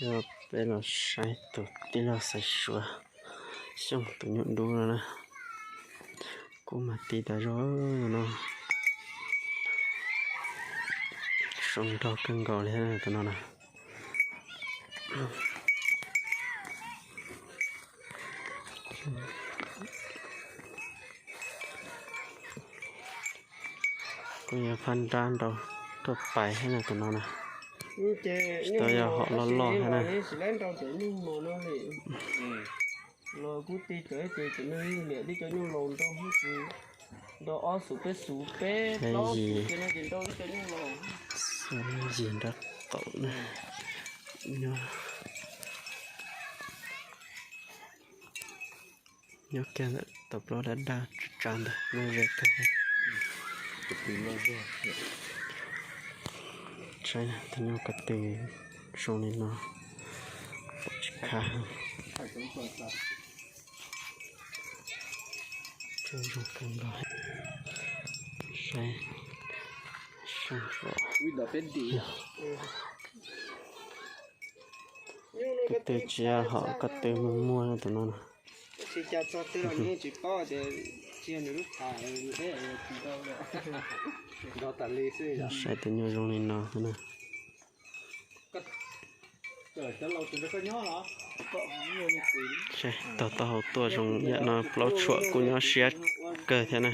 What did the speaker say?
Peb los saib tus tij laug Xaiv Suav Xyooj tus nyuj dub no na. Kub mas ti tas zog no. Zoo nraug kawg nkaus li tus no na. Kuj yog phab nrab nrau tuaj pais thiab na tus no na. Tsis tau yog hom loj loj thiab na. Los kuv tij tawm ces cov niag niam tib cov nyuj laus nrau, nrau ob xuv peb xuv peb plaub xuv ces nrau ib cov nyuj laus. Yig nrab qaum na. Nyob, nyob kiag ntawm tau plaub dab daj tsav tsav ntawd nyob ze kawg. Saib tus nyuj ko tw zoo li no, pom tsis khab. Zoo kawg nkaus. Saib, ko tw tsis yog hom ko tw muag muag tus no na. Saib tus nyuj zoo li no na. Saib taug taub hau tuaj zoo yam no plaub tshuam kuj nyob siab kawg thiab na.